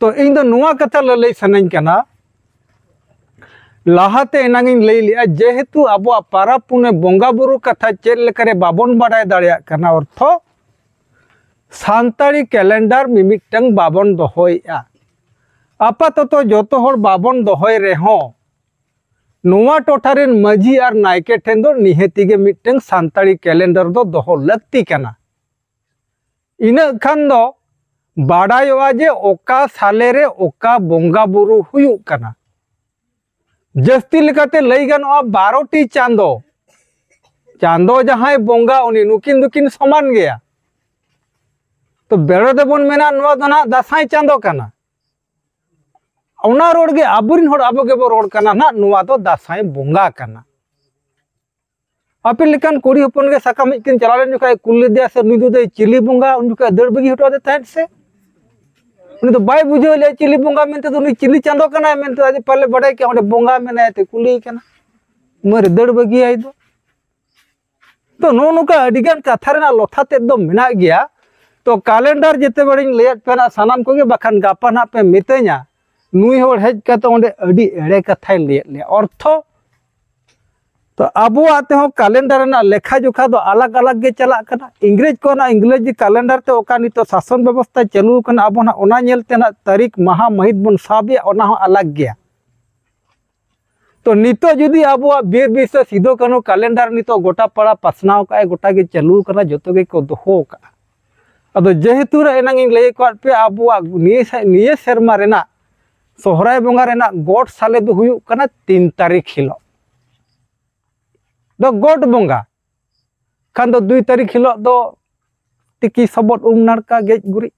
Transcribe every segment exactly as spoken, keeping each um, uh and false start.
ᱛᱚ ᱤᱧ ᱫᱚ ᱱᱚᱣᱟ ᱠᱟᱛᱷᱟ ᱞᱟᱹᱞᱟᱹᱭ ᱥᱟᱱᱟᱧ ᱠᱟᱱᱟ, ᱞᱟᱦᱟᱛᱮ ᱮᱱᱟᱝ ᱤᱧ ᱞᱟᱹᱭ ᱞᱮᱜᱼᱟ, ᱡᱮᱦᱮᱛᱩ ᱟᱵᱚᱣᱟᱜ ᱯᱟᱨᱟᱵᱽ ᱯᱩᱱᱟᱹᱭ ᱵᱚᱸᱜᱟ ᱵᱩᱨᱩ ᱠᱟᱛᱷᱟ ᱪᱮᱫ ᱞᱮᱠᱟᱨᱮ ᱵᱟᱵᱚᱱ ᱵᱟᱰᱟᱭ ᱫᱟᱲᱮᱭᱟᱜ ᱠᱟᱱᱟ, ᱚᱨᱛᱷᱚ ᱥᱟᱱᱛᱟᱲᱤ ᱠᱮᱞᱮᱱᱰᱟᱨ ᱢᱤᱢᱤᱫᱴᱟᱝ ᱵᱟᱵᱚᱱ ᱫᱚᱦᱚᱭᱮᱜᱼᱟ᱾ ᱟᱯᱟᱛᱚᱛᱚ ᱡᱚᱛᱚ ᱦᱚᱲ ᱵᱟᱵᱚᱱ ᱫᱚᱦᱚᱭ ᱨᱮᱦᱚᱸ, ᱱᱚᱣᱟ ᱴᱚᱴᱷᱟ ᱨᱮᱱ ᱢᱟᱹᱡᱷᱤ ᱟᱨ ᱱᱟᱭᱠᱮ ᱴᱷᱮᱱ ᱫᱚ ᱱᱤᱦᱟᱹᱛᱤ ᱜᱮ ᱢᱤᱫᱴᱟᱝ ᱥᱟᱱᱛᱟᱲᱤ ᱠᱮᱞᱮᱱᱰᱟᱨ ᱫᱚ ᱫᱚᱦᱚ ᱞᱟᱹᱠᱛᱤ ᱠᱟᱱᱟ᱾ ᱤᱱᱟᱹᱜ ᱠᱷᱟᱱ ᱫᱚ ᱵᱟᱰᱟᱭᱚᱜᱼᱟ ᱡᱮ ᱚᱠᱟ ᱥᱟᱞᱮ ᱨᱮ ᱚᱠᱟ ᱵᱚᱸᱜᱟ ᱵᱩᱨᱩ ᱦᱩᱭᱩᱜ ᱠᱟᱱᱟ᱾ ᱡᱟᱹᱥᱛᱤ ᱞᱮᱠᱟᱛᱮ ᱞᱟᱹᱭ ᱜᱟᱱᱚᱜᱼᱟ, ᱵᱟᱨᱚᱴᱤ ᱪᱟᱸᱫᱚ, ᱪᱟᱸᱫᱚ ᱡᱟᱦᱟᱸᱭ ᱵᱚᱸᱜᱟ, ᱩᱱᱤ, ᱱᱩᱠᱤᱱ ᱫᱚᱠᱤᱱ ᱥᱚᱢᱟᱱ ᱜᱮᱭᱟ᱾ ᱛᱚ ᱵᱮᱲᱚ ᱫᱚᱵᱚᱱ ᱢᱮᱱᱟ ᱱᱚᱣᱟ ᱫᱚ ᱱᱟᱦᱟᱜ ᱫᱟᱸᱥᱟᱭ ᱪᱟᱸᱫᱚ ᱠᱟᱱᱟ᱾ ᱚᱱᱟ ᱨᱚᱲ ᱜᱮ ᱟᱵᱚᱨᱮᱱ ᱦᱚᱲ ᱟᱵᱚ ᱜᱮᱵᱚ ᱨᱚᱲ ᱠᱟᱱᱟ ᱱᱟᱦᱟᱜ, ᱱᱚᱣᱟ ᱫᱚ ᱫᱟᱸᱥᱟᱭ ᱵᱚᱸᱜᱟ ᱠᱟᱱᱟ᱾ ᱟᱯᱮ ᱞᱮᱠᱟᱱ ᱠᱩᱲᱤ ᱦᱚᱯᱚᱱ ᱜᱮ ᱥᱟᱠᱟᱢ ᱦᱮᱡ ᱠᱤᱱ ᱪᱟᱞᱟᱣ ᱞᱮᱱ ᱡᱚᱠᱷᱟᱡ ᱠᱩᱞᱤ ᱞᱮᱫᱮᱭᱟ ᱥᱮ ᱱᱩᱭ ᱫᱚ ᱫᱚᱭ ᱪᱤᱞᱤ ᱵᱚᱸᱜᱟ, ᱩᱱ ᱡᱚᱠᱷᱟᱡ ᱫᱟᱹᱲ ᱵᱟᱹᱜᱤ ᱦᱚᱴᱚ ᱟᱫᱮ ᱛᱟᱦᱮᱸᱫ ᱥᱮ? ᱩᱱᱤ ᱫᱚ ᱵᱟᱭ ᱵᱩᱡᱷᱟᱹᱣ ᱞᱮᱫᱼᱟ ᱪᱤᱞᱤ ᱵᱚᱸᱜᱟ ᱢᱮᱱᱛᱮ ᱫᱚ, ᱩᱱᱤ ᱪᱤᱞᱤ ᱪᱟᱸᱫᱚ ᱠᱟᱱᱟᱭ ᱢᱮᱱᱛᱮ ᱟᱡ ᱯᱟᱞᱮ ᱵᱟᱰᱟᱭ ᱠᱮᱭᱟ, ᱚᱸᱰᱮ ᱵᱚᱸᱜᱟ ᱢᱮᱱᱟᱭᱟ ᱛᱮ ᱠᱩᱞᱤᱭᱮ ᱠᱟᱱᱟ, ᱢᱟᱹᱨ ᱫᱟᱹᱲ ᱵᱟᱹᱜᱤᱭᱟᱭ ᱫᱚ᱾ ᱛᱚ ᱱᱚᱜᱼᱚ ᱱᱚᱝᱠᱟ ᱟᱹᱰᱤᱜᱟᱱ ᱠᱟᱛᱷᱟ ᱨᱮᱱᱟᱜ ᱞᱚᱴᱷᱟ ᱛᱮᱫ ᱫᱚ ᱢᱮᱱᱟᱜ ᱜᱮᱭᱟ᱾ ᱛᱚ ᱠᱟᱞᱮᱱᱰᱟᱨ ᱡᱮᱛᱮ ᱵᱮᱲᱟᱧ ᱞᱟᱹᱭᱟᱫ ᱯᱮᱭᱟ ᱱᱟᱜ ᱥᱟᱱᱟᱢ ᱠᱚᱜᱮ, ᱵᱟᱠᱷᱟᱱ ᱜᱟᱯᱟ ᱱᱟᱜ ᱯᱮ ᱢᱤᱛᱟᱹᱧᱟ ᱱᱩᱭ ᱦᱚᱲ ᱦᱮᱡ ᱠᱟᱛᱮ ᱚᱸᱰᱮ ᱟᱹᱰᱤ ᱮᱲᱮ ᱠᱟᱛᱷᱟᱭ ᱞᱟᱹᱭᱟᱫ ᱞᱮᱭᱟ᱾ ᱚᱨᱛᱷᱚ, ᱛᱚ ᱟᱵᱚᱣᱟᱜ ᱛᱮᱦᱚᱸ ᱠᱟᱞᱮᱱᱰᱟᱨ ᱨᱮᱱᱟᱜ ᱞᱮᱠᱷᱟ ᱡᱚᱠᱷᱟ ᱫᱚ ᱟᱞᱟᱜᱽ ᱟᱞᱟᱜᱽ ᱜᱮ ᱪᱟᱞᱟᱜ ᱠᱟᱱᱟ᱾ ᱤᱝᱨᱮᱡᱽ ᱠᱚ ᱚᱱᱟ ᱤᱝᱨᱮᱡᱤ ᱠᱟᱞᱮᱱᱰᱟᱨ ᱛᱮ ᱚᱠᱟ ᱱᱤᱛᱚᱜ ᱥᱟᱥᱚᱱ ᱵᱮᱵᱚᱥᱛᱷᱟ ᱪᱟᱹᱞᱩ ᱟᱠᱟᱱᱟ, ᱟᱵᱚ ᱱᱟᱜ ᱚᱱᱟ ᱧᱮᱞ ᱛᱮ ᱱᱟᱜ ᱛᱟᱹᱨᱤᱠᱷ ᱢᱟᱦᱟ ᱢᱟᱹᱦᱤᱛ ᱵᱚᱱ ᱥᱟᱵᱮᱜᱼᱟ, ᱚᱱᱟ ᱦᱚᱸ ᱟᱞᱟᱜᱽ ᱜᱮᱭᱟ᱾ ᱛᱚ ᱱᱤᱛᱚᱜ ᱡᱩᱫᱤ ᱟᱵᱚᱣᱟᱜ ᱵᱤᱨ ᱵᱤᱨᱥᱟᱹ ᱥᱤᱫᱩ ᱠᱟᱹᱱᱦᱩ ᱠᱟᱞᱮᱱᱰᱟᱨ ᱱᱤᱛᱚᱜ ᱜᱚᱴᱟ ᱯᱟᱲᱟ ᱯᱟᱥᱱᱟᱣ ᱠᱟᱜᱼᱟᱭ, ᱜᱚᱴᱟ ᱜᱮ ᱪᱟᱹᱞᱩ ᱟᱠᱟᱱᱟ, ᱡᱚᱛᱚ ᱜᱮᱠᱚ ᱫᱚᱦᱚ ᱟᱠᱟᱜᱼᱟ᱾ ᱟᱫᱚ ᱡᱮᱦᱮᱛᱩ ᱨᱮ ᱮᱱᱟᱝ ᱤᱧ ᱞᱟᱹᱭ ᱟᱠᱟᱫ ᱯᱮᱭᱟ, ᱟᱵᱚᱣᱟᱜ ᱱᱤᱭᱟᱹ ᱥᱮ-, ᱱᱤᱭᱟᱹ ᱥᱮᱨᱢᱟ ᱨᱮᱱᱟᱜ ᱥᱚᱦᱨᱟᱭ ᱵᱚᱸᱜᱟ ᱨᱮᱱᱟᱜ ᱜᱚᱴ ᱥᱟᱞᱮ ᱫᱚ ᱦᱩᱭᱩᱜ ᱠᱟᱱᱟ ᱛᱤᱱ ᱛᱟᱹᱨᱤᱠᱷ ᱦᱤᱞᱳᱜ ᱫᱚ ᱜᱚᱴ ᱵᱚᱸᱜᱟ᱾ ᱠᱷᱟᱱ ᱫᱚ ᱫᱩᱭ ᱛᱟᱹᱨᱤᱠᱷ ᱦᱤᱞᱳᱜ ᱫᱚ ᱛᱤᱠᱤ ᱥᱚᱵᱚᱫ, ᱩᱢ ᱱᱟᱲᱠᱟ, ᱜᱮᱡ ᱜᱩᱨᱤᱡ᱾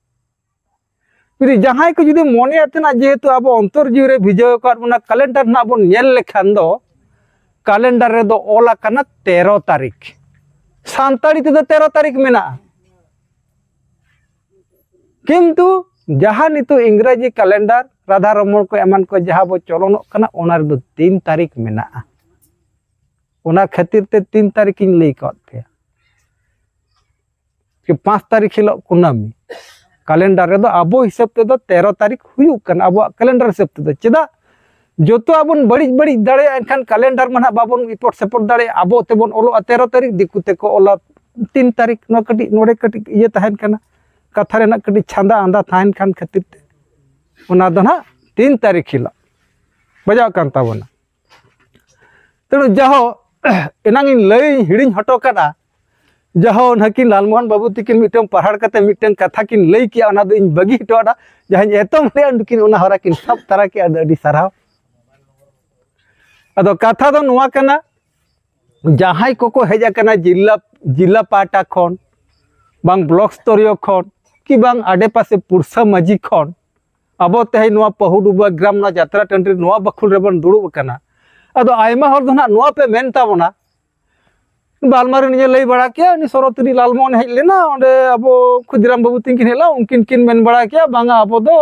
ᱡᱩᱫᱤ ᱡᱟᱦᱟᱸᱭ ᱠᱚ ᱡᱩᱫᱤ ᱢᱚᱱᱮᱭᱟᱜ ᱛᱮᱱᱟᱜ, ᱡᱮᱦᱮᱛᱩ ᱟᱵᱚ ᱚᱱᱛᱚᱨ ᱡᱤᱣᱤ ᱨᱮ ᱵᱷᱤᱡᱟᱹᱣ ᱟᱠᱟᱫ ᱵᱚᱱᱟ, ᱠᱟᱞᱮᱱᱰᱟᱨ ᱱᱟᱜ ᱵᱚᱱ ᱧᱮᱞ ᱞᱮᱠᱷᱟᱱ ᱫᱚ ᱠᱟᱞᱮᱱᱰᱟᱨ ᱨᱮᱫᱚ ᱚᱞ ᱟᱠᱟᱱᱟ ᱛᱮᱨᱚ ᱛᱟᱹᱨᱤᱠᱷ᱾ ᱥᱟᱱᱛᱟᱲᱤ ᱛᱮᱫᱚ ᱛᱮᱨᱚ ᱛᱟᱹᱨᱤᱠᱷ ᱢᱮᱱᱟᱜᱼᱟ, ᱠᱤᱱᱛᱩ ᱡᱟᱦᱟᱸ ᱱᱤᱛᱚᱜ ᱤᱝᱨᱮᱡᱤ ᱠᱟᱞᱮᱱᱰᱟᱨ, ᱨᱟᱫᱷᱟ ᱨᱚᱢᱚᱱ ᱠᱚ ᱮᱢᱟᱱ ᱠᱚ ᱡᱟᱦᱟᱸ ᱵᱚ ᱪᱚᱞᱚᱱᱚᱜ ᱠᱟᱱᱟ, ᱚᱱᱟ ᱨᱮᱫᱚ ᱛᱤᱱ ᱛᱟᱹᱨᱤᱠᱷ ᱢᱮᱱᱟᱜᱼᱟ᱾ ᱚᱱᱟ ᱠᱷᱟᱹᱛᱤᱨ ᱛᱮ ᱛᱤᱱ ᱛᱟᱹᱨᱤᱠᱷ ᱤᱧ ᱞᱟᱹᱭ ᱠᱟᱣᱟᱫ ᱯᱮᱭᱟ᱾ ᱠᱤ ᱯᱟᱸᱪ ᱛᱟᱹᱨᱤᱠᱷ ᱦᱤᱞᱳᱜ ᱠᱩᱱᱟᱹᱢᱤ, ᱠᱮᱞᱮᱱᱰᱟᱨ ᱨᱮᱫᱚ ᱟᱵᱚ ᱦᱤᱥᱟᱹᱵ ᱛᱮᱫᱚ ᱛᱮᱨᱚ ᱛᱟᱹᱨᱤᱠᱷ ᱦᱩᱭᱩᱜ ᱠᱟᱱᱟ ᱟᱵᱚᱣᱟᱜ ᱠᱮᱞᱮᱱᱰᱟᱨ ᱦᱤᱥᱟᱹᱵ ᱛᱮᱫᱚ᱾ ᱪᱮᱫᱟᱜ? ᱡᱚᱛᱚᱣᱟᱜ ᱵᱚᱱ ᱵᱟᱹᱲᱤᱡ ᱵᱟᱹᱲᱤᱡ ᱫᱟᱲᱮᱭᱟᱜᱼᱟ, ᱮᱱᱠᱷᱟᱱ ᱠᱮᱞᱮᱱᱰᱟᱨ ᱢᱟ ᱱᱟᱦᱟᱜ ᱵᱟᱵᱚᱱ ᱤᱯᱚᱴ ᱥᱮᱯᱚᱴ ᱫᱟᱲᱮᱭᱟᱜᱼᱟ᱾ ᱟᱵᱚ ᱛᱮᱵᱚᱱ ᱚᱞᱚᱜᱼᱟ ᱛᱮᱨᱚ ᱛᱟᱹᱨᱤᱠᱷ, ᱫᱤᱠᱩ ᱛᱮᱠᱚ ᱚᱞᱟ ᱛᱤᱱ ᱛᱟᱹᱨᱤᱠᱷ᱾ ᱱᱚᱣᱟ ᱠᱟᱹᱴᱤᱡ, ᱱᱚᱰᱮ ᱠᱟᱹᱴᱤᱡ ᱤᱭᱟᱹ ᱛᱟᱦᱮᱱ ᱠᱟᱱᱟ, ᱠᱟᱛᱷᱟ ᱨᱮᱱᱟᱜ ᱠᱟᱹᱴᱤᱡ ᱪᱷᱟᱸᱫᱟ ᱟᱸᱫᱟ ᱛᱟᱦᱮᱱ ᱠᱟᱱ ᱠᱷᱟᱹᱛᱤᱨ ᱛᱮ ᱚᱱᱟ ᱫᱚ ᱱᱟᱦᱟᱜ ᱛᱤᱱ ᱛᱟᱹᱨᱤᱠᱷ ᱦᱤᱞᱳᱜ᱾ ᱵᱟᱡᱟᱣ ᱠᱟᱱ ᱛᱟᱵᱚᱱᱟ᱾ ᱛᱮᱱᱩ ᱡᱟᱦᱳ, ᱮᱱᱟᱝ ᱤᱧ ᱞᱟᱹᱭ ᱦᱤᱲᱤᱧ ᱦᱚᱴᱚ ᱠᱟᱫᱟ, ᱡᱟᱦᱳ ᱱᱟᱹᱠᱤᱱ ᱞᱟᱞᱢᱳᱦᱚᱱ ᱵᱟᱹᱵᱩ ᱛᱤᱠᱤᱱ ᱢᱤᱫᱴᱟᱝ ᱯᱟᱦᱟᱲ ᱠᱟᱛᱮ ᱢᱤᱫᱴᱟᱝ ᱠᱟᱛᱷᱟ ᱠᱤᱱ ᱞᱟᱹᱭ ᱠᱮᱜᱼᱟ, ᱚᱱᱟ ᱫᱚ ᱤᱧ ᱵᱟᱹᱜᱤ ᱦᱚᱴᱚ ᱟᱫᱟ᱾ ᱡᱟᱦᱟᱸᱧ ᱮᱛᱚᱢ ᱞᱮᱫᱼᱟ, ᱩᱱᱠᱤᱱ ᱚᱱᱟ ᱦᱚᱨᱟ ᱠᱤᱱ ᱥᱟᱵ ᱛᱟᱨᱟ ᱠᱮᱜᱼᱟ, ᱟᱫᱚ ᱟᱹᱰᱤ ᱥᱟᱨᱦᱟᱣ᱾ ᱟᱫᱚ ᱠᱟᱛᱷᱟ ᱫᱚ ᱱᱚᱣᱟ ᱠᱟᱱᱟ, ᱡᱟᱦᱟᱸᱭ ᱠᱚᱠᱚ ᱦᱮᱡ ᱟᱠᱟᱱᱟ ᱡᱤᱞᱟ, ᱡᱤᱞᱟ ᱯᱟᱦᱴᱟ ᱠᱷᱚᱱ, ᱵᱟᱝ ᱵᱞᱚᱠ ᱥᱛᱚᱨᱤᱭᱚ ᱠᱷᱚᱱ, ᱠᱤ ᱵᱟᱝ ᱟᱰᱮᱯᱟᱥᱮ ᱯᱩᱲᱥᱟ ᱢᱟᱹᱡᱷᱤ ᱠᱷᱚᱱ, ᱟᱵᱚ ᱛᱮᱦᱮᱧ ᱱᱚᱣᱟ ᱯᱟᱹᱦᱩᱰᱩᱵᱟ ᱜᱨᱟᱢ ᱱᱚᱣᱟ ᱡᱟᱛᱨᱟ ᱴᱟᱺᱰᱤ ᱨᱮ ᱱᱚᱣᱟ ᱵᱟᱠᱷᱩᱞ ᱨᱮᱵᱚᱱ ᱫᱩᱲᱩᱵ ᱟᱠᱟᱱᱟ᱾ ᱟᱫᱚ ᱟᱭᱢᱟ ᱦᱚᱲ ᱫᱚ ᱱᱟᱦᱟᱜ ᱱᱚᱣᱟ ᱯᱮ ᱢᱮᱱ ᱛᱟᱵᱚᱱᱟ, ᱵᱟᱞᱢᱟᱨᱤ ᱱᱤᱭᱮ ᱞᱟᱹᱭ ᱵᱟᱲᱟ ᱠᱮᱭᱟ, ᱩᱱᱤ ᱥᱚᱨᱚᱛᱤᱱᱤ ᱞᱟᱞᱢᱳᱦᱚᱱ ᱦᱮᱡ ᱞᱮᱱᱟ, ᱚᱸᱰᱮ ᱟᱵᱚ ᱠᱷᱩᱫᱤᱨᱟᱢ ᱵᱟᱹᱵᱩ ᱛᱤᱠᱤᱱ ᱦᱮᱡ ᱞᱮᱱᱟ, ᱩᱱᱠᱤᱱ ᱠᱤᱱ ᱢᱮᱱ ᱵᱟᱲᱟ ᱠᱮᱭᱟ, ᱵᱟᱝᱟ ᱟᱵᱚ ᱫᱚ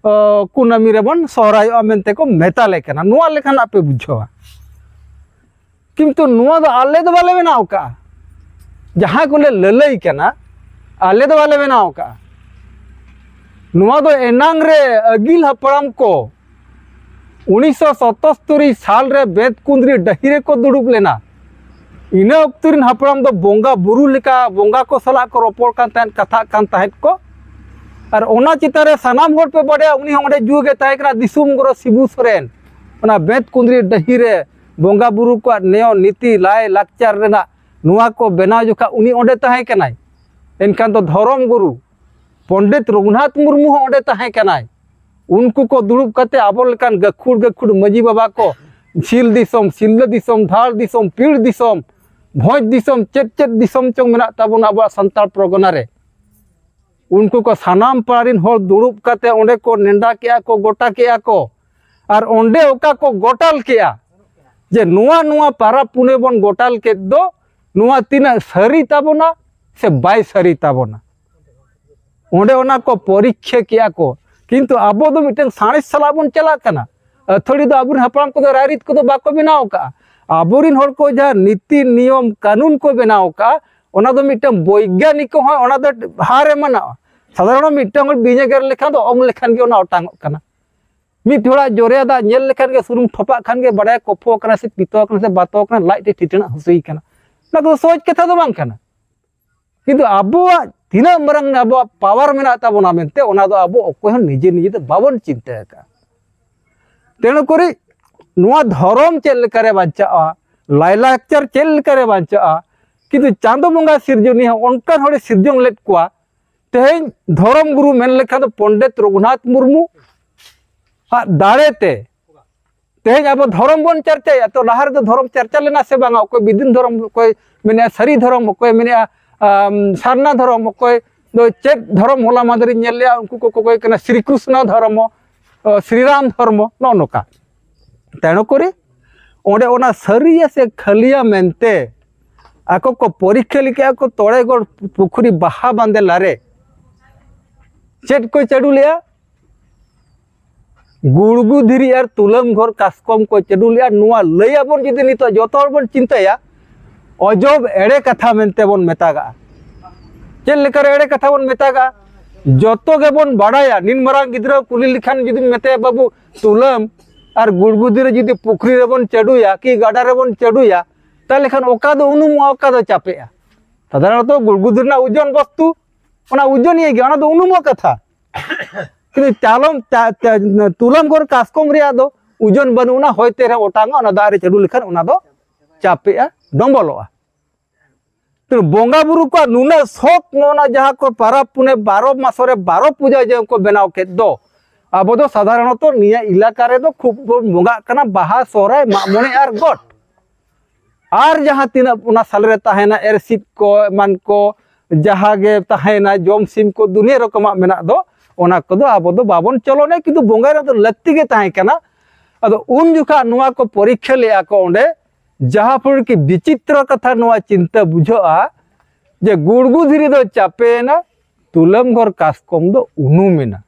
ᱚ, ᱠᱩᱱᱟᱹᱢᱤ ᱨᱮᱵᱚᱱ ᱥᱚᱦᱨᱟᱭᱚᱜᱼᱟ ᱢᱮᱱᱛᱮ ᱠᱚ ᱢᱮᱛᱟ ᱞᱮ ᱠᱟᱱᱟ, ᱱᱚᱣᱟ ᱞᱮᱠᱟᱱᱟᱜ ᱯᱮ ᱵᱩᱡᱷᱟᱹᱣᱟ᱾ ᱠᱤᱱᱛᱩ ᱱᱚᱣᱟ ᱫᱚ ᱟᱞᱮ ᱫᱚ ᱵᱟᱞᱮ ᱵᱮᱱᱟᱣ ᱠᱟᱜᱼᱟ᱾ ᱡᱟᱦᱟᱸ ᱠᱚᱞᱮ ᱞᱟᱹᱞᱟᱹᱭ ᱠᱟᱱᱟ, ᱟᱞᱮ ᱫᱚ ᱵᱟᱞᱮ ᱵᱮᱱᱟᱣ ᱠᱟᱜᱼᱟ᱾ ᱱᱚᱣᱟ ᱫᱚ ᱮᱱᱟᱝ ᱨᱮ ᱟᱹᱜᱤᱞ ᱦᱟᱯᱲᱟᱢ ᱠᱚ ᱩᱱᱤᱥᱥᱚ ᱥᱚᱛᱚᱥᱛᱚᱨᱤ ᱥᱟᱞ ᱨᱮ ᱵᱮᱸᱛ ᱠᱩᱸᱫᱽᱨᱤ ᱰᱟᱹᱦᱤ ᱨᱮᱠᱚ ᱫᱩᱲᱩᱵ ᱞᱮᱱᱟ᱾ ᱤᱱᱟᱹ ᱚᱠᱛᱚ ᱨᱮᱱ ᱦᱟᱯᱲᱟᱢ ᱫᱚ ᱵᱚᱸᱜᱟ ᱵᱩᱨᱩ ᱞᱮᱠᱟ ᱵᱚᱸᱜᱟ ᱠᱚ ᱥᱟᱞᱟᱜ ᱠᱚ ᱨᱚᱯᱚᱲ ᱠᱟᱱ ᱛᱟᱦᱮᱸᱫ, ᱠᱟᱛᱷᱟᱜ ᱠᱟᱱ ᱛᱟᱦᱮᱸᱫ ᱠᱚ᱾ ᱟᱨ ᱚᱱᱟ ᱪᱮᱛᱟᱱ ᱨᱮ ᱥᱟᱱᱟᱢ ᱦᱚᱲ ᱯᱮ ᱵᱟᱰᱟᱭᱟ, ᱩᱱᱤ ᱦᱚᱸ ᱚᱸᱰᱮ ᱡᱩᱣᱟᱹ ᱜᱮ ᱛᱟᱦᱮᱸ ᱠᱟᱱᱟ, ᱫᱤᱥᱚᱢ ᱜᱚᱨᱚ ᱥᱤᱵᱩ ᱥᱚᱨᱮᱱ᱾ ᱚᱱᱟ ᱵᱮᱸᱛ ᱠᱩᱸᱫᱽᱨᱤ ᱰᱟᱹᱦᱤ ᱨᱮ ᱵᱚᱸᱜᱟ ᱵᱩᱨᱩ ᱠᱚᱣᱟᱜ ᱱᱮᱭᱚ ᱱᱤᱛᱤ ᱞᱟᱭ ᱞᱟᱠᱪᱟᱨ ᱨᱮᱱᱟᱜ ᱱᱚᱣᱟ ᱠᱚ ᱵᱮᱱᱟᱣ ᱡᱚᱠᱷᱟ ᱩᱱᱤ ᱚᱸᱰᱮ ᱛᱟᱦᱮᱸ ᱠᱟᱱᱟᱭ᱾ ᱮᱱᱠᱷᱟᱱ ᱫᱚ ᱫᱷᱚᱨᱚᱢ ᱜᱩᱨᱩ ᱯᱚᱱᱰᱤᱛ ᱨᱚᱜᱷᱩᱱᱟᱛᱷ ᱢᱩᱨᱢᱩ ᱦᱚᱸ ᱚᱸᱰᱮ ᱛᱟᱦᱮᱸ ᱠᱟᱱᱟᱭ᱾ ᱩᱱᱠᱩ ᱠᱚ ᱫᱩᱲᱩᱵ ᱠᱟᱛᱮ ᱟᱵᱚ ᱞᱮᱠᱟᱱ ᱜᱟᱹᱠᱷᱩᱲ ᱜᱟᱹᱠᱷᱩᱲ ᱢᱟᱹᱡᱷᱤ ᱵᱟᱵᱟ ᱠᱚ ᱥᱤᱞ ᱫᱤᱥᱚᱢ, ᱥᱤᱞᱫᱟᱹ ᱫᱤᱥᱚᱢ, ᱫᱷᱟᱲ ᱫᱤᱥᱚᱢ, ᱯᱤᱲ ᱫᱤᱥᱚᱢ, ᱵᱷᱚᱸᱡᱽ ᱫᱤᱥᱚᱢ, ᱪᱮᱫ ᱪᱮᱫ ᱫᱤᱥᱚᱢ ᱪᱚᱝ ᱢᱮᱱᱟᱜ ᱛᱟᱵᱚᱱᱟ ᱟᱵᱚᱣᱟᱜ ᱥᱟᱱᱛᱟᱲ ᱯᱨᱚᱜᱚᱱᱟ ᱨᱮ, ᱩᱱᱠᱩ ᱠᱚ ᱥᱟᱱᱟᱢ ᱯᱟᱲᱟ ᱨᱮᱱ ᱦᱚᱲ ᱫᱩᱲᱩᱵ ᱠᱟᱛᱮ ᱚᱸᱰᱮ ᱠᱚ ᱱᱮᱰᱟ ᱠᱮᱜᱼᱟ ᱠᱚ, ᱜᱚᱴᱟ ᱠᱮᱜᱼᱟ ᱠᱚ᱾ ᱟᱨ ᱚᱸᱰᱮ ᱚᱠᱟ ᱠᱚ ᱜᱚᱴᱟᱞ ᱠᱮᱜᱼᱟ ᱡᱮ ᱱᱚᱣᱟ, ᱱᱚᱣᱟ ᱯᱟᱨᱟᱵᱽ ᱯᱩᱱᱟᱹᱭ ᱵᱚᱱ ᱜᱚᱴᱟᱞ ᱠᱮᱫ ᱫᱚ, ᱱᱚᱣᱟ ᱛᱤᱱᱟᱹᱜ ᱥᱟᱹᱨᱤ ᱛᱟᱵᱚᱱᱟ ᱥᱮ ᱵᱟᱭ ᱥᱟᱹᱨᱤ ᱛᱟᱵᱚᱱᱟ, ᱚᱸᱰᱮ ᱚᱱᱟ ᱠᱚ ᱯᱚᱨᱤᱠᱠᱷᱟ ᱠᱮᱜᱼᱟ ᱠᱚ᱾ ᱠᱤᱱᱛᱩ ᱟᱵᱚ ᱫᱚ ᱢᱤᱫᱴᱟᱝ ᱥᱟᱬᱮᱥ ᱥᱟᱞᱟᱜ ᱵᱚᱱ ᱪᱟᱞᱟᱜ ᱠᱟᱱᱟ᱾ ᱟᱹᱛᱷᱟᱹᱲᱤ ᱫᱚ ᱟᱵᱚᱨᱮᱱ ᱦᱟᱯᱲᱟᱢ ᱠᱚᱫᱚ ᱨᱟᱭᱨᱤᱛ ᱠᱚᱫᱚ ᱵᱟᱠᱚ ᱵᱮᱱᱟᱣ ᱠᱟᱜᱼᱟ᱾ ᱟᱵᱚᱨᱮᱱ ᱦᱚᱲ ᱠᱚ ᱡᱟᱦᱟᱸ ᱱᱤᱛᱤ ᱱᱤᱭᱚᱢ ᱠᱟᱹᱱᱩᱱ ᱠᱚ ᱵᱮᱱᱟᱣ ᱠᱟᱜᱼᱟ, ᱚᱱᱟ ᱫᱚ ᱢᱤᱫᱴᱟᱝ ᱵᱳᱭᱜᱟᱱᱤᱠ ᱦᱚᱸ ᱚᱱᱟ ᱫᱚ ᱦᱟᱨ ᱮ ᱢᱟᱱᱟᱣᱟ᱾ ᱥᱟᱫᱷᱟᱨᱚᱱ ᱢᱤᱫᱴᱟᱝ ᱦᱚᱲ ᱵᱤᱧᱮ ᱜᱮᱨ ᱞᱮᱠᱷᱟᱱ ᱫᱚ ᱚᱝ ᱞᱮᱠᱷᱟᱱ ᱜᱮ ᱚᱱᱟ ᱚᱴᱟᱝᱚᱜ ᱠᱟᱱᱟ᱾ ᱢᱤᱫ ᱦᱚᱲᱟᱜ ᱡᱚᱨᱮᱭᱟ ᱫᱟᱜ ᱧᱮᱞ ᱞᱮᱠᱷᱟᱱ ᱜᱮ ᱥᱩᱱᱩᱢ ᱴᱷᱚᱯᱟᱜ ᱠᱷᱟᱱ ᱜᱮ ᱵᱟᱰᱟᱭᱟ ᱠᱚᱯᱷᱚ ᱠᱟᱱᱟ ᱥᱮ ᱯᱤᱛᱚ ᱠᱟᱱᱟ ᱥᱮ ᱵᱟᱛᱚ ᱠᱟᱱᱟ, ᱞᱟᱡ ᱨᱮ ᱴᱷᱤᱴᱟᱹᱱᱟᱜ ᱦᱟᱹᱥᱩᱭ ᱠᱟᱱᱟ᱾ ᱚᱱᱟ ᱠᱚᱫᱚ ᱥᱚᱦᱚᱡ ᱠᱟᱛᱷᱟ ᱫᱚ ᱵᱟᱝ ᱠᱟᱱᱟ᱾ ᱠᱤᱱᱛᱩ ᱟᱵᱚᱣᱟᱜ ᱛᱤᱱᱟᱹᱜ ᱢᱟᱨᱟᱝ ᱟᱵᱚᱣᱟᱜ ᱯᱟᱣᱟᱨ ᱢᱮᱱᱟᱜ ᱛᱟᱵᱚᱱᱟ ᱢᱮᱱᱛᱮ, ᱚᱱᱟ ᱫᱚ ᱟᱵᱚ ᱚᱠᱚᱭ ᱦᱚᱸ ᱱᱤᱡᱮ ᱱᱤᱡᱮ ᱫᱚ ᱵᱟᱵᱚᱱ ᱪᱤᱱᱛᱟᱹ ᱟᱠᱟᱫᱼᱟ᱾ ᱛᱮᱱᱩ ᱠᱚᱨᱤ ᱱᱚᱣᱟ ᱫᱷᱚᱨᱚᱢ ᱪᱮᱫ ᱞᱮᱠᱟᱨᱮ ᱵᱟᱧᱪᱟᱜᱼᱟ, ᱞᱟᱭᱞᱟᱠᱪᱟᱨ ᱪᱮᱫ ᱞᱮᱠᱟᱨᱮ ᱵᱟᱧᱪᱟᱜᱼᱟ, ᱠᱤᱱᱛᱩ ᱪᱟᱸᱫᱚ ᱵᱚᱸᱜᱟ ᱥᱤᱨᱡᱚᱱᱤᱭᱟᱹ ᱚᱱᱠᱟᱱ ᱦᱚᱲᱮ ᱥᱤᱨᱡᱚᱱ ᱞᱮᱫ ᱠᱚᱣᱟ᱾ ᱛᱮᱦᱮᱧ ᱫᱷᱚᱨᱚᱢ ᱜᱩᱨᱩ ᱢᱮᱱ ᱞᱮᱠᱷᱟᱱ ᱫᱚ ᱯᱚᱱᱰᱤᱛ ᱨᱚᱜᱷᱩᱱᱟᱛᱷ ᱢᱩᱨᱢᱩ ᱟᱜ ᱫᱟᱲᱮ ᱛᱮ ᱛᱮᱦᱮᱧ ᱟᱵᱚ ᱫᱷᱚᱨᱚᱢ ᱵᱚᱱ ᱪᱟᱨᱪᱟᱭᱟ᱾ ᱛᱚ, ᱞᱟᱦᱟ ᱨᱮᱫᱚ ᱫᱷᱚᱨᱚᱢ ᱪᱟᱨᱪᱟ ᱞᱮᱱᱟ ᱥᱮ ᱵᱟᱝᱟ? ᱚᱠᱚᱭ ᱵᱤᱫᱤᱱ ᱫᱷᱚᱨᱚᱢ, ᱚᱠᱚᱭ ᱢᱮᱱᱮᱫᱼᱟ ᱥᱟᱹᱨᱤ ᱫᱷᱚᱨᱚᱢ, ᱚᱠᱚᱭ ᱢᱮᱱᱮᱫᱼᱟ, ᱟᱢ, ᱥᱟᱨᱱᱟ ᱫᱷᱚᱨᱚᱢ, ᱚᱠᱚᱭ ᱫᱚ ᱪᱮᱫ ᱫᱷᱚᱨᱚᱢ? ᱦᱚᱞᱟ ᱢᱟᱫᱷᱮᱨᱤᱧ ᱧᱮᱞ ᱞᱮᱜᱼᱟ, ᱩᱱᱠᱩ ᱠᱚᱠᱚ ᱚᱠᱚᱭ ᱠᱟᱱᱟ ᱥᱨᱤ ᱠᱨᱤᱥᱱᱚ ᱫᱷᱚᱨᱢᱚ, ᱚ, ᱥᱨᱤ ᱨᱟᱢ ᱫᱷᱚᱨᱢᱚ, ᱱᱚᱜᱼᱚ ᱱᱚᱝᱠᱟ᱾ ᱛᱮᱱᱩ ᱠᱚᱨᱮ ᱚᱸᱰᱮ ᱚᱱᱟ ᱥᱟᱹᱨᱤᱭᱟ ᱥᱮ ᱠᱷᱟᱹᱞᱤᱭᱟ ᱢᱮᱱᱛᱮ ᱟᱠᱚ ᱠᱚ ᱯᱚᱨᱤᱠᱠᱷᱟ ᱞᱮᱠᱮᱜᱼᱟ ᱠᱚ ᱛᱚᱲᱮᱜᱚᱲ ᱯᱩᱠᱷᱨᱤ ᱵᱟᱦᱟ ᱵᱟᱸᱫᱮ ᱞᱟᱨᱮ᱾ ᱪᱮᱫ ᱠᱚ ᱪᱟᱹᱰᱩ ᱞᱮᱜᱼᱟ? ᱜᱩᱲᱜᱩ ᱫᱷᱤᱨᱤ ᱟᱨ ᱛᱩᱞᱟᱹᱢ ᱜᱷᱚᱨ ᱠᱟᱥᱠᱚᱢ ᱠᱚ ᱪᱟᱹᱰᱩ ᱞᱮᱜᱼᱟ᱾ ᱱᱚᱣᱟ ᱞᱟᱹᱭ ᱟᱵᱚᱱ ᱡᱩᱫᱤ ᱱᱤᱛᱚᱜ ᱡᱚᱛᱚ ᱦᱚᱲ ᱵᱚᱱ ᱪᱤᱱᱛᱟᱹᱭᱟ, ᱚᱡᱚᱵ ᱮᱲᱮ ᱠᱟᱛᱷᱟ ᱢᱮᱱᱛᱮ ᱵᱚᱱ ᱢᱮᱛᱟᱜᱟᱜᱼᱟ᱾ ᱪᱮᱫ ᱞᱮᱠᱟᱨᱮ ᱮᱲᱮ ᱠᱟᱛᱷᱟ ᱵᱚᱱ ᱢᱮᱛᱟᱜᱟᱜᱼᱟ? ᱡᱚᱛᱚ ᱜᱮᱵᱚᱱ ᱵᱟᱲᱟᱭᱟ᱾ ᱱᱤᱱ ᱢᱟᱨᱟᱝ ᱜᱤᱫᱽᱨᱟᱹ ᱠᱩᱞᱤ ᱞᱮᱠᱷᱟᱱ ᱡᱩᱫᱤᱢ ᱢᱮᱛᱟᱭᱟ, "ᱵᱟᱹᱵᱩ, ᱛᱩᱞᱟᱹᱢ ᱟᱨ ᱜᱩᱲᱜᱩ ᱫᱷᱤᱨᱤ ᱡᱩᱫᱤ ᱯᱩᱠᱷᱨᱤ ᱨᱮᱵᱚᱱ ᱪᱟᱹᱰᱩᱭᱟ ᱠᱤ ᱜᱟᱰᱟ ᱨᱮᱵᱚᱱ ᱪᱟᱹᱰᱩᱭᱟ, ᱛᱟᱦᱚᱞᱮ ᱠᱷᱟᱱ ᱚᱠᱟ ᱫᱚ ᱩᱱᱩᱢᱚᱜᱼᱟ, ᱚᱠᱟ ᱫᱚ ᱪᱟᱯᱮᱜᱼᱟ?" ᱥᱟᱫᱷᱟᱨᱚᱱᱚᱛᱚ ᱜᱩᱲᱜᱩ ᱫᱷᱤᱨᱤ ᱨᱮᱱᱟᱜ ᱳᱡᱚᱱ ᱵᱚᱥᱛᱩ, ᱚᱱᱟ ᱳᱡᱚᱱᱤᱭᱟᱹ ᱜᱮ, ᱚᱱᱟ ᱫᱚ ᱩᱱᱩᱢᱚᱜ ᱠᱟᱛᱷᱟ᱾ ᱠᱤᱱᱛᱩ ᱪᱟᱞᱚᱢ, ᱪᱟ-, ᱪᱟ-, ᱛᱩᱞᱟᱹᱢ ᱜᱷᱚᱨ ᱠᱟᱥᱠᱚᱢ ᱨᱮᱭᱟᱜ ᱫᱚ ᱳᱡᱚᱱ ᱵᱟᱹᱱᱩᱜ, ᱚᱱᱟ ᱦᱚᱭ ᱛᱮ ᱨᱮ ᱚᱴᱟᱝᱚᱜᱼᱟ, ᱚᱱᱟ ᱫᱟᱜ ᱨᱮ ᱪᱟᱹᱰᱩ ᱞᱮᱠᱷᱟᱱ ᱚᱱᱟ ᱫᱚ ᱪᱟᱯᱮᱜᱼᱟ, ᱰᱚᱢᱵᱚᱞᱚᱜᱼᱟ᱾ ᱛᱚ, ᱵᱚᱸᱜᱟ ᱵᱩᱨᱩ ᱠᱚᱣᱟᱜ ᱱᱩᱱᱟᱹᱜ ᱥᱚᱛ, ᱱᱚᱜᱼᱚ ᱱᱟ ᱡᱟᱦᱟᱸ ᱠᱚ ᱯᱟᱨᱟᱵᱽ ᱯᱩᱱᱟᱹᱭ ᱵᱟᱨᱚ ᱢᱟᱥᱚ ᱨᱮ ᱵᱟᱨᱚ ᱯᱩᱡᱟᱹ ᱡᱮ ᱠᱚ ᱵᱮᱱᱟᱣ ᱠᱮᱫ ᱫᱚ, ᱟᱵᱚ ᱫᱚ ᱥᱟᱫᱷᱟᱨᱚᱱᱚᱛᱚ ᱱᱤᱭᱟᱹ ᱮᱞᱟᱠᱟ ᱨᱮᱫᱚ ᱠᱷᱩᱵ ᱵᱚᱱ ᱵᱚᱸᱜᱟᱜ ᱠᱟᱱᱟ ᱵᱟᱦᱟ, ᱥᱚᱦᱨᱟᱭ, ᱢᱟᱜ ᱢᱚᱬᱮ ᱟᱨ ᱜᱚᱴ᱾ ᱟᱨ ᱡᱟᱦᱟᱸ ᱛᱤᱱᱟᱹᱜ ᱚᱱᱟ ᱥᱟᱞᱮ ᱨᱮ ᱛᱟᱦᱮᱱᱟ, ᱮᱨᱥᱤᱫ ᱠᱚ ᱮᱢᱟᱱ ᱠᱚ, ᱡᱟᱦᱟᱸ ᱜᱮ ᱛᱟᱦᱮᱱᱟ, ᱡᱚᱢ ᱥᱤᱢ ᱠᱚ ᱫᱩᱱᱤᱭᱟᱹ ᱨᱚᱠᱚᱢᱟᱜ ᱢᱮᱱᱟᱜ ᱫᱚ, ᱚᱱᱟ ᱠᱚᱫᱚ ᱟᱵᱚ ᱫᱚ ᱵᱟᱵᱚᱱ ᱪᱚᱞᱚᱱᱮᱫ, ᱠᱤᱱᱛᱩ ᱵᱚᱸᱜᱟ ᱨᱮ ᱫᱚ ᱞᱟᱹᱠᱛᱤ ᱜᱮ ᱛᱟᱦᱮᱸ ᱠᱟᱱᱟ᱾ ᱟᱫᱚ ᱩᱱ ᱡᱚᱠᱷᱟᱜ ᱱᱚᱣᱟ ᱠᱚ ᱯᱚᱨᱤᱠᱠᱷᱟ ᱞᱮᱜᱼᱟ ᱠᱚ ᱚᱸᱰᱮ, ᱡᱟᱦᱟᱸ ᱯᱚᱨ ᱠᱤ ᱵᱤᱪᱤᱛᱨᱚ ᱠᱟᱛᱷᱟ ᱱᱚᱣᱟ ᱪᱤᱱᱛᱟᱹ ᱵᱩᱡᱷᱟᱹᱜᱼᱟ ᱡᱮ ᱜᱩᱲᱜᱩ ᱫᱷᱤᱨᱤ ᱫᱚ ᱪᱟᱯᱮᱭᱮᱱᱟ, ᱛᱩᱞᱟᱹᱢ ᱜᱷᱚᱨ ᱠᱟᱥᱠᱚᱢ ᱫᱚ ᱩᱱᱩᱢᱮᱱᱟ᱾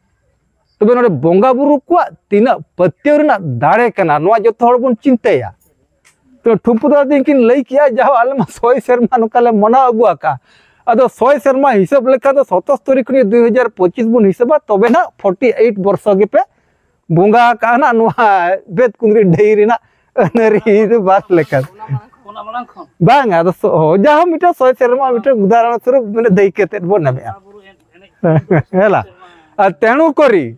ᱛᱚᱵᱮ ᱱᱚᱰᱮ ᱵᱚᱸᱜᱟ ᱵᱩᱨᱩ ᱠᱚᱣᱟᱜ ᱛᱤᱱᱟᱹᱜ ᱯᱟᱹᱛᱭᱟᱹᱣ ᱨᱮᱱᱟᱜ ᱫᱟᱲᱮ ᱠᱟᱱᱟ, ᱱᱚᱣᱟ ᱡᱚᱛᱚ ᱦᱚᱲ ᱵᱚᱱ ᱪᱤᱱᱛᱟᱹᱭᱟ᱾ ᱛᱚ ᱴᱷᱩᱢᱯᱩ ᱫᱟᱫᱟ ᱛᱤᱠᱤᱱ ᱞᱟᱹᱭ ᱠᱮᱜᱼᱟ, ᱡᱟᱦᱳ, ᱟᱞᱮ ᱢᱟ ᱥᱚᱭ ᱥᱮᱨᱢᱟ ᱱᱚᱝᱠᱟ ᱞᱮ ᱢᱟᱱᱟᱣ ᱟᱹᱜᱩ ᱟᱠᱟᱫᱼᱟ, ᱟᱫᱚ ᱥᱚᱭ ᱥᱮᱨᱢᱟ ᱦᱤᱥᱟᱹᱵ ᱞᱮᱠᱟ ᱫᱚ ᱥᱚᱛᱚᱥᱛᱚᱨᱤ ᱠᱷᱚᱱ ᱫᱩᱭ ᱦᱟᱡᱟᱨ ᱯᱚᱸᱪᱤᱥ ᱵᱚᱱ ᱦᱤᱥᱟᱹᱵᱟ, ᱛᱚᱵᱮ ᱱᱟᱜ ᱯᱷᱳᱨᱴᱤ ᱮᱭᱤᱴ ᱵᱚᱨᱥᱚ ᱜᱮᱯᱮ ᱵᱚᱸᱜᱟ ᱟᱠᱟᱜᱼᱟ ᱱᱟᱜ ᱱᱚᱣᱟ ᱵᱮᱫ ᱠᱩᱸᱫᱽᱨᱤ ᱰᱟᱹᱦᱤ ᱨᱮᱱᱟᱜ ᱟᱹᱱᱟᱹᱨᱤ ᱫᱚ ᱵᱟᱥ ᱞᱮᱠᱟ᱾ ᱚᱱᱟ ᱢᱟᱲᱟᱝ ᱠᱷᱚᱱ᱾ ᱵᱟᱝ, ᱟᱫᱚ ᱥᱚ-, ᱦᱚ, ᱡᱟᱦᱟᱸ ᱢᱤᱫᱴᱟᱝ ᱥᱚᱭ ᱥᱮᱨᱢᱟ ᱢᱤᱫᱴᱟᱝ ᱩᱫᱟᱦᱚᱨᱚᱱ ᱥᱚᱨᱩᱯ ᱢᱟᱱᱮ ᱫᱟᱹᱭ ᱠᱟᱛᱮᱫ ᱵᱚᱱ ᱮᱢᱮᱜᱼᱟ᱾ ᱦᱮᱞᱟ᱾ ᱟᱨ ᱛᱮᱬᱩ ᱠᱚᱨᱤ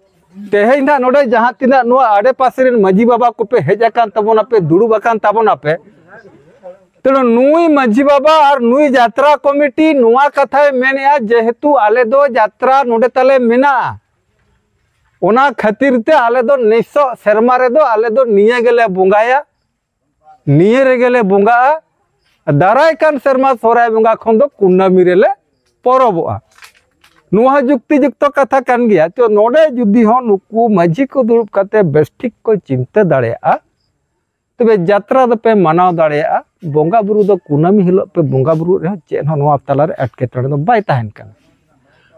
ᱛᱮᱦᱮᱧ ᱱᱟᱜ ᱱᱚᱰᱮ ᱡᱟᱦᱟᱸ ᱛᱤᱱᱟᱹᱜ ᱱᱚᱣᱟ ᱟᱰᱮ ᱯᱟᱥᱮ ᱨᱮᱱ ᱢᱟᱹᱡᱷᱤ ᱵᱟᱵᱟ ᱠᱚᱯᱮ ᱦᱮᱡ ᱟᱠᱟᱱ ᱛᱟᱵᱚᱱᱟ ᱯᱮ, ᱫᱩᱲᱩᱵ ᱟᱠᱟᱱ ᱛᱟᱵᱚᱱᱟ ᱯᱮ, ᱛᱮᱬᱩ ᱱᱩᱭ ᱢᱟᱹᱡᱷᱤ ᱵᱟᱵᱟ ᱟᱨ ᱱᱩᱭ ᱡᱟᱛᱨᱟ ᱠᱚᱢᱤᱴᱤ ᱱᱚᱣᱟ ᱠᱟᱛᱷᱟᱭ ᱢᱮᱱᱮᱜᱼᱟ, ᱡᱮᱦᱮᱛᱩ ᱟᱞᱮ ᱫᱚ ᱡᱟᱛᱨᱟ ᱱᱚᱰᱮ ᱛᱟᱞᱮ ᱢᱮᱱᱟᱜᱼᱟ, ᱚᱱᱟ ᱠᱷᱟᱹᱛᱤᱨ ᱛᱮ ᱟᱞᱮ ᱫᱚ ᱱᱤᱥᱚᱜ ᱥᱮᱨᱢᱟ ᱨᱮᱫᱚ ᱟᱞᱮ ᱫᱚ ᱱᱤᱭᱟᱹ ᱜᱮᱞᱮ ᱵᱚᱸᱜᱟᱭᱟ, ᱱᱤᱭᱟᱹ ᱨᱮᱜᱮ ᱞᱮ ᱵᱚᱸᱜᱟᱜᱼᱟ᱾ ᱫᱟᱨᱟᱭ ᱠᱟᱱ ᱥᱮᱨᱢᱟ ᱥᱚᱦᱨᱟᱭ ᱵᱚᱸᱜᱟ ᱠᱷᱚᱱ ᱫᱚ ᱠᱩᱱᱟᱹᱢᱤ ᱨᱮᱞᱮ ᱯᱚᱨᱚᱵᱚᱜᱼᱟ᱾ ᱱᱚᱣᱟ ᱦᱚᱸ ᱡᱩᱠᱛᱤ ᱡᱩᱠᱛᱚ ᱠᱟᱛᱷᱟ ᱠᱟᱱ ᱜᱮᱭᱟ᱾ ᱛᱚ ᱱᱚᱰᱮ ᱡᱩᱫᱤ ᱦᱚᱸ ᱱᱩᱠᱩ ᱢᱟᱹᱡᱷᱤ ᱠᱚ ᱫᱩᱲᱩᱵ ᱠᱟᱛᱮ ᱵᱮᱥ ᱴᱷᱤᱠ ᱠᱚ ᱪᱤᱱᱛᱟᱹ ᱫᱟᱲᱮᱭᱟᱜᱼᱟ, ᱛᱚᱵᱮ ᱡᱟᱛᱨᱟ ᱫᱚᱯᱮ ᱢᱟᱱᱟᱣ ᱫᱟᱲᱮᱭᱟᱜᱼᱟ᱾ ᱵᱚᱸᱜᱟ ᱵᱩᱨᱩ ᱫᱚ ᱠᱩᱱᱟᱹᱢᱤ ᱦᱤᱞᱳᱜ ᱯᱮ ᱵᱚᱸᱜᱟ ᱵᱩᱨᱩᱜ ᱨᱮᱦᱚᱸ ᱪᱮᱫ ᱦᱚᱸ ᱱᱚᱣᱟ ᱛᱟᱞᱟᱨᱮ ᱮᱴᱠᱮᱴᱚᱬᱮ ᱫᱚ ᱵᱟᱭ ᱛᱟᱦᱮᱱ ᱠᱟᱱᱟ᱾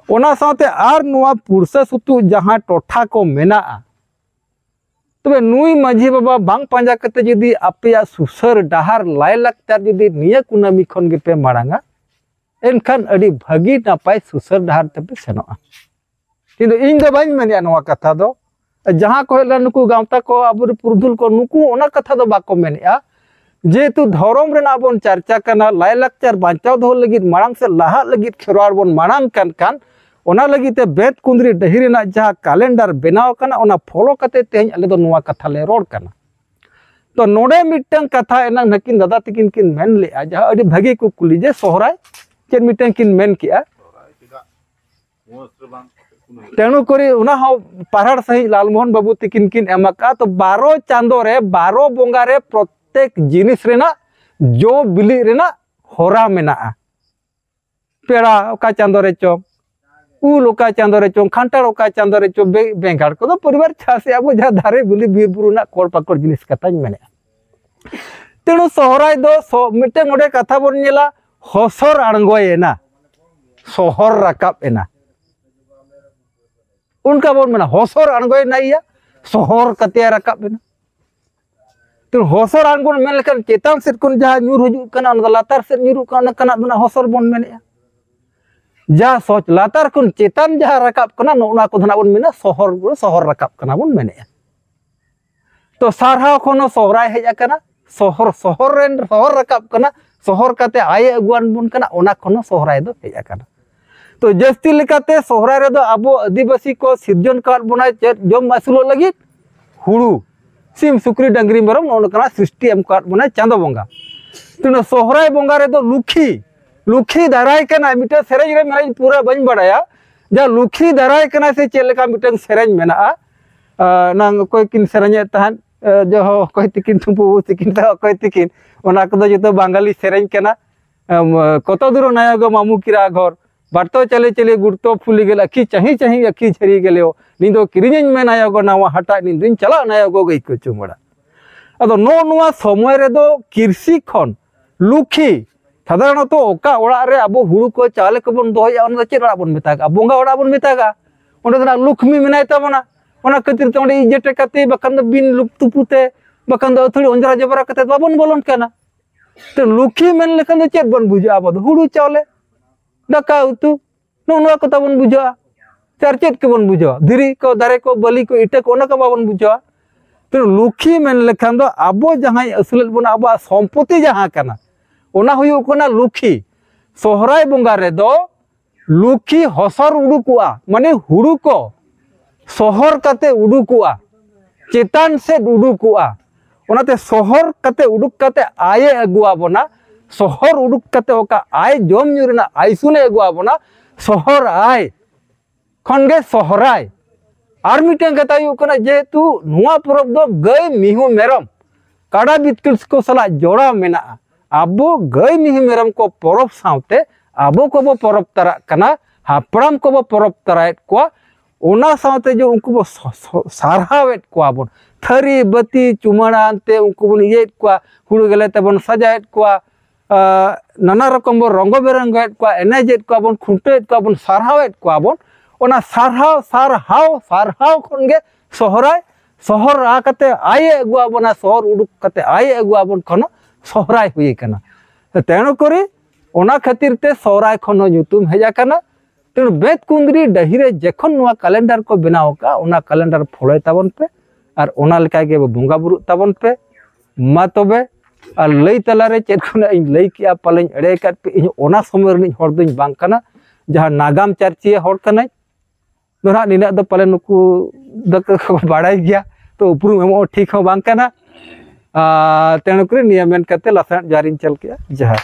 ᱚᱱᱟ ᱥᱟᱶᱛᱮ ᱟᱨ ᱱᱚᱣᱟ ᱯᱩᱲᱥᱟᱹ ᱥᱩᱛᱩᱜ ᱡᱟᱦᱟᱸ ᱴᱚᱴᱷᱟ ᱠᱚ ᱢᱮᱱᱟᱜᱼᱟ, ᱛᱚᱵᱮ ᱱᱩᱭ ᱢᱟᱹᱡᱷᱤ ᱵᱟᱵᱟ ᱵᱟᱝ ᱯᱟᱸᱡᱟ ᱠᱟᱛᱮ ᱡᱩᱫᱤ ᱟᱯᱮᱭᱟᱜ ᱥᱩᱥᱟᱹᱨ ᱰᱟᱦᱟᱨ ᱞᱟᱭᱞᱟᱠᱪᱟᱨ ᱡᱩᱫᱤ ᱱᱤᱭᱟᱹ ᱠᱩᱱᱟᱹᱢᱤ ᱠᱷᱚᱱ ᱜᱮᱯᱮ ᱢᱟᱲᱟᱝᱟ, ᱮᱱᱠᱷᱟᱱ ᱟᱹᱰᱤ ᱵᱷᱟᱹᱜᱤ ᱱᱟᱯᱟᱭ ᱥᱩᱥᱟᱹᱨ ᱰᱟᱦᱟᱨ ᱛᱮᱯᱮ ᱥᱮᱱᱚᱜᱼᱟ᱾ ᱠᱤᱱᱛᱩ ᱤᱧ ᱫᱚ ᱵᱟᱹᱧ ᱢᱮᱱᱮᱜᱼᱟ ᱱᱚᱣᱟ ᱠᱟᱛᱷᱟ ᱫᱚ᱾ ᱡᱟᱦᱟᱸ ᱠᱚ ᱦᱮᱡ ᱞᱮᱱ ᱱᱩᱠᱩ ᱜᱟᱶᱛᱟ ᱠᱚ, ᱟᱵᱚᱨᱮᱱ ᱯᱩᱨᱩᱫᱷᱩᱞ ᱠᱚ, ᱱᱩᱠᱩ ᱚᱱᱟ ᱠᱟᱛᱷᱟ ᱫᱚ ᱵᱟᱠᱚ ᱢᱮᱱᱮᱜᱼᱟ᱾ ᱡᱮᱦᱮᱛᱩ ᱫᱷᱚᱨᱚᱢ ᱨᱮᱱᱟᱜ ᱵᱚᱱ ᱪᱟᱨᱪᱟ ᱠᱟᱱᱟ, ᱞᱟᱭᱞᱟᱠᱪᱟᱨ ᱵᱟᱧᱪᱟᱣ ᱫᱚᱦᱚ ᱞᱟᱹᱜᱤᱫ, ᱢᱟᱲᱟᱝ ᱥᱮᱫ ᱞᱟᱦᱟᱜ ᱞᱟᱹᱜᱤᱫ ᱠᱷᱮᱨᱣᱟᱲ ᱵᱚᱱ ᱢᱟᱲᱟᱝ ᱠᱟᱱ ᱠᱷᱟᱱ, ᱚᱱᱟ ᱞᱟᱹᱜᱤᱫ ᱛᱮ ᱵᱮᱫ ᱠᱩᱸᱫᱽᱨᱤ ᱰᱟᱹᱦᱤ ᱨᱮᱱᱟᱜ ᱡᱟᱦᱟᱸ ᱠᱟᱞᱮᱱᱰᱟᱨ ᱵᱮᱱᱟᱣ ᱟᱠᱟᱱᱟ, ᱚᱱᱟ ᱯᱷᱚᱞᱳ ᱠᱟᱛᱮ ᱛᱮᱦᱮᱧ ᱟᱞᱮ ᱫᱚ ᱱᱚᱣᱟ ᱠᱟᱛᱷᱟ ᱞᱮ ᱨᱚᱲ ᱠᱟᱱᱟ᱾ ᱛᱚ ᱱᱚᱰᱮ ᱢᱤᱫᱴᱟᱝ ᱠᱟᱛᱷᱟ ᱮᱱᱟᱝ ᱱᱟᱹᱠᱤᱱ ᱫᱟᱫᱟ ᱛᱟᱹᱠᱤᱱ ᱠᱤᱱ ᱢᱮᱱ ᱞᱮᱜᱼᱟ, ᱡᱟᱦᱟᱸ ᱟᱹᱰᱤ ᱵᱷᱟᱹᱜᱤ ᱠᱩᱠᱞᱤ, ᱡᱮ ᱥᱚᱦᱨᱟᱭ ᱪᱮᱫ ᱢᱤᱫᱴᱟᱝ ᱠᱤᱱ ᱢᱮᱱ ᱠᱮᱜᱼᱟ᱾ ᱛᱮᱬᱩ ᱠᱚᱨᱤ ᱚᱱᱟ ᱦᱚᱸ ᱯᱟᱨᱦᱟᱲ ᱥᱟᱺᱦᱤᱡ ᱞᱟᱞᱢᱳᱦᱚᱱ ᱵᱟᱹᱵᱩ ᱛᱤᱠᱤᱱ ᱠᱤᱱ ᱮᱢ ᱟᱠᱟᱫᱼᱟ᱾ ᱛᱚ ᱵᱟᱨᱚ ᱪᱟᱸᱫᱳ ᱨᱮ ᱵᱟᱨᱚ ᱵᱚᱸᱜᱟ ᱨᱮ ᱯᱨᱚᱛᱮᱠ ᱡᱤᱱᱤᱥ ᱨᱮᱱᱟᱜ ᱡᱚ ᱵᱤᱞᱤ ᱨᱮᱱᱟᱜ ᱦᱚᱨᱟ ᱢᱮᱱᱟᱜᱼᱟ᱾ ᱯᱮᱲᱟ ᱚᱠᱟ ᱪᱟᱸᱫᱳ ᱨᱮ ᱪᱚᱝ, ᱩᱞ ᱚᱠᱟ ᱪᱟᱸᱫᱳ ᱨᱮ ᱪᱚᱝ, ᱠᱷᱟᱱᱴᱟᱲ ᱚᱠᱟ ᱪᱟᱸᱫᱳ ᱨᱮ ᱪᱚᱝ, ᱵᱮ-, ᱵᱮᱸᱜᱟᱲ ᱠᱚᱫᱚ ᱯᱚᱨᱤᱵᱟᱨ ᱪᱟᱥ ᱮᱫ ᱟᱵᱚ ᱡᱟᱦᱟᱸ ᱫᱟᱨᱮ ᱵᱤᱞᱤ ᱵᱤᱨ ᱵᱩᱨᱩ ᱨᱮᱱᱟᱜ ᱠᱚᱲ ᱯᱟᱠᱚᱲ ᱡᱤᱱᱤᱥ ᱠᱟᱛᱷᱟᱧ ᱢᱮᱱᱮᱫᱼᱟ᱾ ᱛᱮᱬᱩ ᱥᱚᱦᱨᱟᱭ ᱫᱚ ᱥᱚ-, ᱢᱤᱫᱴᱮᱱ ᱱᱚᱰᱮ ᱠᱟᱛᱷᱟ ᱵᱚᱱ ᱧᱮᱞᱟ, ᱦᱚᱥᱚᱨ ᱟᱬᱜᱚᱭᱮᱱᱟ, ᱥᱚᱦᱚᱨ ᱨᱟᱠᱟᱵ ᱮᱱᱟ᱾ ᱚᱱᱠᱟ ᱵᱚᱱ ᱢᱮᱱᱟ, ᱦᱚᱥᱚᱨ ᱟᱬᱜᱚᱭᱮᱱᱟ ᱤᱭᱟᱹ, ᱥᱚᱦᱚᱨ ᱠᱟᱛᱮ ᱨᱟᱠᱟᱵ ᱮᱱᱟ᱾ ᱛᱮᱬᱩ ᱦᱚᱥᱚᱨ ᱟᱬᱜᱚᱱ ᱢᱮᱱ ᱞᱮᱠᱷᱟᱱ ᱪᱮᱛᱟᱱ ᱥᱮᱫ ᱠᱷᱚᱱ ᱡᱟᱦᱟᱸ ᱧᱩᱨ ᱦᱤᱡᱩᱜ ᱠᱟᱱᱟ, ᱚᱱᱟ ᱫᱚ ᱞᱟᱛᱟᱨ ᱥᱮᱫ ᱧᱩᱨᱩᱜ ᱠᱟᱱᱟ, ᱚᱱᱠᱟᱱᱟᱜ ᱫᱚ ᱱᱟᱜ ᱦᱚᱥᱚᱨ ᱵᱚᱱ ᱢᱮᱱᱮᱫᱼᱟ᱾ ᱡᱟᱦᱟᱸ ᱥᱚᱪ ᱞᱟᱛᱟᱨ ᱠᱷᱚᱱ ᱪᱮᱛᱟᱱ ᱡᱟᱦᱟᱸ ᱨᱟᱠᱟᱵ ᱠᱟᱱᱟ, ᱱᱚᱜᱼᱚ ᱱᱚᱣᱟ ᱠᱚᱫᱚ ᱱᱟᱜ ᱵᱚᱱ ᱢᱮᱱᱟ ᱥᱚᱦᱚᱨ, ᱥᱚᱦᱚᱨ ᱨᱟᱠᱟᱵ ᱠᱟᱱᱟ ᱵᱚᱱ ᱢᱮᱱᱮᱫᱼᱟ᱾ ᱛᱚ ᱥᱟᱨᱦᱟᱣ ᱠᱷᱚᱱ ᱦᱚᱸ ᱥᱚᱦᱨᱟᱭ ᱦᱮᱡ ᱟᱠᱟᱱᱟ, ᱥᱚᱦᱚᱨ, ᱥᱚᱦᱚᱨ ᱨᱮᱱ ᱥᱚᱦᱚᱨ ᱨᱟᱠᱟᱵ ᱠᱟᱱᱟ, ᱥᱚᱦᱚᱨ ᱠᱟᱛᱮ ᱟᱭᱮ ᱟᱹᱜᱩᱣᱟᱱ ᱵᱚᱱ ᱠᱟᱱᱟ, ᱚᱱᱟ ᱠᱷᱚᱱ ᱦᱚᱸ ᱥᱚᱦᱨᱟᱭ ᱫᱚ ᱦᱮᱡ ᱟᱠᱟᱱᱟ᱾ ᱛᱚ ᱡᱟᱹᱥᱛᱤ ᱞᱮᱠᱟᱛᱮ ᱥᱚᱦᱨᱟᱭ ᱨᱮᱫᱚ ᱟᱵᱚ ᱟᱹᱫᱤᱵᱟᱹᱥᱤ ᱠᱚ ᱥᱤᱨᱡᱚᱱ ᱠᱟᱣᱟᱫ ᱵᱚᱱᱟᱭ ᱪᱮᱫ? ᱡᱚᱢ ᱟᱹᱥᱩᱞᱚᱜ ᱞᱟᱹᱜᱤᱫ ᱦᱩᱲᱩ, ᱥᱤᱢ, ᱥᱩᱠᱨᱤ, ᱰᱟᱹᱝᱨᱤ, ᱢᱮᱨᱚᱢ, ᱱᱚᱜᱼᱚ ᱱᱚᱝᱠᱟᱱᱟᱜ ᱥᱨᱤᱥᱴᱤ ᱮᱢ ᱠᱟᱣᱟᱫ ᱵᱚᱱᱟᱭ ᱪᱟᱸᱫᱚ ᱵᱚᱸᱜᱟ᱾ ᱛᱚ ᱱᱚᱣᱟ ᱥᱚᱦᱨᱟᱭ ᱵᱚᱸᱜᱟ ᱨᱮᱫᱚ ᱞᱩᱠᱷᱤ, ᱞᱩᱠᱷᱤ ᱫᱟᱨᱟᱭ ᱠᱟᱱᱟᱭ᱾ ᱢᱤᱫᱴᱮᱱ ᱥᱮᱨᱮᱧ ᱨᱮ ᱢᱮᱱᱟᱜᱼᱟ, ᱤᱧ ᱯᱩᱨᱟᱹ ᱵᱟᱹᱧ ᱵᱟᱲᱟᱭᱟ, ᱡᱟ ᱞᱩᱠᱷᱤ ᱫᱟᱨᱟᱭ ᱠᱟᱱᱟᱭ ᱥᱮ ᱪᱮᱫ ᱞᱮᱠᱟ ᱢᱤᱫᱴᱮᱱ ᱥᱮᱨᱮᱧ ᱢᱮᱱᱟᱜᱼᱟ᱾ ᱟᱨ ᱱᱟᱝ ᱚᱠᱚᱭ ᱠᱤᱱ ᱥᱮᱨᱮᱧᱮᱫ ᱛᱟᱦᱮᱸᱫ, ᱮ, ᱡᱚᱦᱚ ᱚᱠᱚᱭ ᱛᱤᱠᱤᱱ, ᱴᱷᱩᱢᱯᱩ ᱵᱟᱹᱵᱩ ᱛᱤᱠᱤᱱ, ᱛᱟᱦᱚ ᱚᱠᱚᱭ ᱛᱤᱠᱤᱱ, ᱚᱱᱟ ᱠᱚᱫᱚ ᱡᱚᱛᱚ ᱵᱟᱝᱜᱟᱞᱤ ᱥᱮᱨᱮᱧ ᱠᱟᱱᱟ᱾ ᱮᱢ, ᱠᱚᱛᱚ ᱫᱩᱨ ᱱᱟᱭᱚᱜ ᱢᱟᱢᱩ ᱠᱤᱨᱟ ᱜᱷᱚᱨ, ᱵᱟᱴᱛᱚ ᱪᱟᱞᱮ ᱪᱟᱞᱮ ᱜᱩᱲᱛᱚ ᱯᱷᱩᱞᱤ ᱜᱮᱞ, ᱟᱹᱠᱷᱤ ᱪᱟᱹᱦᱤ ᱪᱟᱹᱦᱤ ᱟᱹᱠᱷᱤ ᱡᱷᱟᱹᱨᱤ ᱜᱮᱞᱮᱣ, ᱱᱤᱫᱚ ᱠᱤᱨᱤᱧᱤᱧ ᱢᱮ ᱱᱟᱭᱚᱜᱚ ᱱᱟᱣᱟ ᱦᱟᱴᱟᱜ, ᱱᱤᱫᱚᱧ ᱪᱟᱞᱟᱜ ᱱᱟᱭᱚᱜᱚ ᱜᱟᱹᱭ ᱠᱚ ᱪᱩᱢᱟᱹᱲᱟ᱾ ᱟᱫᱚ ᱱᱚᱜᱼᱚ ᱱᱚᱣᱟ ᱥᱚᱢᱚᱭ ᱨᱮᱫᱚ ᱠᱤᱨᱥᱤ ᱠᱷᱚᱱ ᱞᱩᱠᱷᱤ, ᱥᱟᱫᱷᱟᱨᱚᱱᱚᱛᱚ ᱚᱠᱟ ᱚᱲᱟᱜ ᱨᱮ ᱟᱵᱚ ᱦᱩᱲᱩ ᱠᱚ ᱪᱟᱣᱞᱮ ᱠᱚᱵᱚᱱ ᱫᱚᱦᱚᱭᱮᱫᱼᱟ, ᱚᱱᱟ ᱫᱚ ᱪᱮᱫ ᱚᱲᱟᱜ ᱵᱚᱱ ᱢᱮᱛᱟᱜᱼᱟ? ᱵᱚᱸᱜᱟ ᱚᱲᱟᱜ ᱵᱚᱱ ᱢᱮᱛᱟᱜᱼᱟ᱾ ᱚᱸᱰᱮ ᱫᱚ ᱱᱟᱜ ᱞᱩᱠᱷᱢᱤ ᱢᱮᱱᱟᱭ ᱛᱟᱵᱚᱱᱟ᱾ ᱚᱱᱟ ᱠᱷᱟᱹᱛᱤᱨ ᱛᱮ ᱚᱸᱰᱮ ᱤᱡ ᱡᱮᱴᱮ ᱠᱟᱛᱮ, ᱵᱟᱠᱷᱟᱱ ᱫᱚ ᱵᱤᱱ ᱞᱩᱠ ᱛᱩᱯᱩ ᱛᱮ, ᱵᱟᱠᱷᱟᱱ ᱫᱚ ᱟᱹᱛᱷᱟᱹᱲᱤ ᱚᱸᱡᱽᱨᱟ ᱡᱚᱵᱽᱨᱟ ᱠᱟᱛᱮ ᱫᱚ ᱵᱟᱵᱚᱱ ᱵᱚᱞᱚᱱ ᱠᱟᱱᱟ᱾ ᱛᱚ ᱞᱩᱠᱷᱤ ᱢᱮᱱ ᱞᱮᱠᱷᱟᱱ ᱫᱚ ᱪᱮᱫ ᱵᱚᱱ ᱵᱩᱡᱷᱟᱹᱣᱟ ᱟᱵᱚ ᱫᱚ? ᱦᱩᱲᱩ ᱪᱟᱣᱞᱮ, ᱫᱟᱠᱟ ᱩᱛᱩ, ᱱᱚᱜᱼᱚ ᱱᱚᱣᱟ ᱠᱚ ᱛᱟᱵᱚᱱ ᱵᱩᱡᱷᱟᱹᱣᱟ᱾ ᱥᱮ ᱟᱨ ᱪᱮᱫ ᱠᱚᱵᱚᱱ ᱵᱩᱡᱷᱟᱹᱣᱟ? ᱫᱷᱤᱨᱤ ᱠᱚ, ᱫᱟᱨᱮ ᱠᱚ, ᱵᱟᱹᱞᱤ ᱠᱚ, ᱤᱴᱟᱹ ᱠᱚ, ᱚᱱᱟ ᱠᱚ ᱵᱟᱵᱚᱱ ᱵᱩᱡᱷᱟᱹᱣᱟ᱾ ᱛᱚ ᱞᱩᱠᱷᱤ ᱢᱮᱱ ᱞᱮᱠᱷᱟᱱ ᱫᱚ ᱟᱵᱚ ᱡᱟᱦᱟᱸᱭ ᱟᱹᱥᱩᱞᱮᱫ ᱵᱚᱱᱟ, ᱟᱵᱚᱣᱟᱜ ᱥᱚᱢᱯᱚᱛᱤ ᱡᱟᱦᱟᱸ ᱠᱟᱱᱟ, ᱚᱱᱟ ᱦᱩᱭᱩᱜ ᱠᱟᱱᱟ ᱞᱩᱠᱷᱤ᱾ ᱥᱚᱦᱨᱟᱭ ᱵᱚᱸᱜᱟ ᱨᱮᱫᱚ ᱞᱩᱠᱷᱤ ᱦᱚᱥᱚᱨ ᱩᱰᱩᱠᱚᱜᱼᱟ, ᱢᱟᱱᱮ ᱦᱩᱲᱩ ᱠᱚ ᱥᱚᱦᱚᱨ ᱠᱟᱛᱮ ᱩᱰᱩᱠᱚᱜᱼᱟ, ᱪᱮᱛᱟᱱ ᱥᱮᱫ ᱩᱰᱩᱠᱚᱜᱼᱟ᱾ ᱚᱱᱟᱛᱮ ᱥᱚᱦᱚᱨ ᱠᱟᱛᱮ ᱩᱰᱩᱠ ᱠᱟᱛᱮ ᱟᱭᱮ ᱟᱹᱜᱩᱣᱟᱵᱚᱱᱟ᱾ ᱥᱚᱦᱚᱨ ᱩᱰᱩᱠ ᱠᱟᱛᱮ ᱚᱠᱟ ᱟᱭ ᱡᱚᱢ ᱧᱩ ᱨᱮᱱᱟᱜ ᱟᱭᱥᱩᱱᱮ ᱟᱹᱜᱩᱣᱟᱵᱚᱱᱟ, ᱥᱚᱦᱚᱨ ᱟᱭ ᱠᱷᱚᱱ ᱜᱮ ᱥᱚᱦᱨᱟᱭ᱾ ᱟᱨ ᱢᱤᱫᱴᱟᱝ ᱠᱟᱛᱷᱟ ᱦᱩᱭᱩᱜ ᱠᱟᱱᱟ, ᱡᱮᱦᱮᱛᱩ ᱱᱚᱣᱟ ᱯᱚᱨᱚᱵᱽ ᱫᱚ ᱜᱟᱹᱭ, ᱢᱤᱦᱩ, ᱢᱮᱨᱚᱢ, ᱠᱟᱰᱟ ᱵᱤᱛᱠᱤᱞ ᱠᱚ ᱥᱟᱞᱟᱜ ᱡᱚᱲᱟᱣ ᱢᱮᱱᱟᱜᱼᱟ, ᱟᱵᱚ ᱜᱟᱹᱭ, ᱢᱤᱦᱩ, ᱢᱮᱨᱚᱢ ᱠᱚ ᱯᱚᱨᱚᱵᱽ ᱥᱟᱶᱛᱮ ᱟᱵᱚ ᱠᱚᱵᱚ ᱯᱚᱨᱚᱵᱽ ᱛᱟᱨᱟᱜ ᱠᱟᱱᱟ, ᱦᱟᱯᱲᱟᱢ ᱠᱚᱵᱚ ᱯᱚᱨᱚᱵᱽ ᱛᱟᱨᱟᱭᱮᱫ ᱠᱚᱣᱟ᱾ ᱚᱱᱟ ᱥᱟᱶᱛᱮ ᱡᱮ ᱩᱱᱠᱩ ᱵᱚ ᱥᱚ-, ᱥᱚ-, ᱥᱟᱨᱦᱟᱣᱮᱫ ᱠᱚᱣᱟ ᱵᱚᱱ, ᱛᱷᱟᱹᱨᱤ ᱵᱟᱹᱛᱤ ᱪᱩᱢᱟᱹᱲᱟ ᱟᱱᱛᱮ ᱩᱱᱠᱩ ᱵᱚᱱ ᱤᱭᱟᱹᱭᱮᱫ ᱠᱚᱣᱟ, ᱦᱩᱲᱩ ᱜᱮᱞᱮ ᱛᱮᱵᱚᱱ ᱥᱟᱡᱟᱣᱮᱫ ᱠᱚᱣᱟ, ᱟᱸ, ᱱᱟᱱᱟ ᱨᱚᱠᱚᱢ ᱵᱚᱱ ᱨᱚᱝᱜᱚ ᱵᱮᱨᱚᱝᱜᱚᱭᱮᱫ ᱠᱚᱣᱟ, ᱮᱱᱮᱡᱮᱫ ᱠᱚᱣᱟ ᱵᱚᱱ, ᱠᱷᱩᱱᱴᱟᱹᱣᱮᱫ ᱠᱚᱣᱟ ᱵᱚᱱ, ᱥᱟᱨᱦᱟᱣᱮᱫ ᱠᱚᱣᱟ ᱵᱚᱱ᱾ ᱚᱱᱟ ᱥᱟᱨᱦᱟᱣ, ᱥᱟᱨᱦᱟᱣ, ᱥᱟᱨᱦᱟᱣ ᱠᱷᱚᱱ ᱜᱮ ᱥᱚᱦᱨᱟᱭ, ᱥᱚᱦᱚᱨ ᱟ ᱠᱟᱛᱮ ᱟᱭᱮ ᱟᱹᱜᱩᱣᱟᱵᱚᱱᱟ, ᱥᱚᱦᱚᱨ ᱩᱰᱩᱠ ᱠᱟᱛᱮ ᱟᱭᱮ ᱟᱹᱜᱩᱣᱟᱵᱚᱱ ᱠᱷᱚᱱ ᱥᱚᱦᱨᱟᱭ ᱦᱩᱭ ᱠᱟᱱᱟ᱾ ᱛᱮᱱᱩ ᱠᱚᱨᱤ ᱚᱱᱟ ᱠᱷᱟᱹᱛᱤᱨ ᱛᱮ ᱥᱚᱦᱨᱟᱭ ᱠᱷᱚᱱ ᱦᱚᱸ ᱧᱩᱛᱩᱢ ᱦᱮᱡ ᱟᱠᱟᱱᱟ᱾ ᱛᱮᱬᱩ ᱵᱮᱛ ᱠᱩᱸᱫᱽᱨᱤ ᱰᱟᱹᱦᱤ ᱨᱮ ᱡᱮᱠᱷᱚᱱ ᱱᱚᱣᱟ ᱠᱟᱞᱮᱱᱰᱟᱨ ᱠᱚ ᱵᱮᱱᱟᱣ ᱟᱠᱟᱫᱼᱟ, ᱚᱱᱟ ᱠᱟᱞᱮᱱᱰᱟᱨ ᱯᱷᱚᱞᱳᱭ ᱛᱟᱵᱚᱱ ᱯᱮ ᱟᱨ ᱚᱱᱟ ᱞᱮᱠᱟ ᱜᱮ ᱵᱚᱸᱜᱟ ᱵᱩᱨᱩᱜ ᱛᱟᱵᱚᱱ ᱯᱮ᱾ ᱢᱟ ᱛᱚᱵᱮ, ᱟᱨ ᱞᱟᱹᱭ ᱛᱟᱞᱟᱨᱮ ᱪᱮᱫ ᱠᱷᱚᱱᱟᱜ ᱤᱧ ᱞᱟᱹᱭ ᱠᱮᱜᱼᱟ, ᱯᱟᱞᱮᱧ ᱮᱲᱮ ᱟᱠᱟᱫ ᱯᱮ᱾ ᱤᱧ ᱚᱱᱟ ᱥᱚᱢᱚᱭ ᱨᱤᱱᱤᱡ ᱦᱚᱲ ᱫᱚᱧ ᱵᱟᱝ ᱠᱟᱱᱟ, ᱡᱟᱦᱟᱸ ᱱᱟᱜᱟᱢ ᱪᱟᱨᱪᱤᱭᱟᱹ ᱦᱚᱲ ᱠᱟᱱᱟᱧ᱾ ᱫᱚ ᱱᱟᱦᱟᱜ ᱱᱤᱱᱟᱹᱜ ᱫᱚ ᱯᱟᱞᱮ ᱱᱩᱠᱩ ᱫᱚᱠᱚ ᱵᱟᱲᱟᱭ ᱜᱮᱭᱟ, ᱛᱚ ᱩᱯᱨᱩᱢ ᱮᱢᱚᱜ ᱦᱚᱸ ᱴᱷᱤᱠ ᱦᱚᱸ ᱵᱟᱝ ᱠᱟᱱᱟ᱾ ᱟᱨ ᱛᱮᱬᱩ ᱠᱚᱨᱮ ᱱᱤᱭᱟᱹ ᱢᱮᱱ ᱠᱟᱛᱮ ᱞᱟᱥᱟᱲᱦᱮᱫ ᱡᱚᱦᱟᱨᱤᱧ ᱪᱟᱞ ᱠᱮᱜᱼᱟ᱾ ᱡᱚᱦᱟᱨ᱾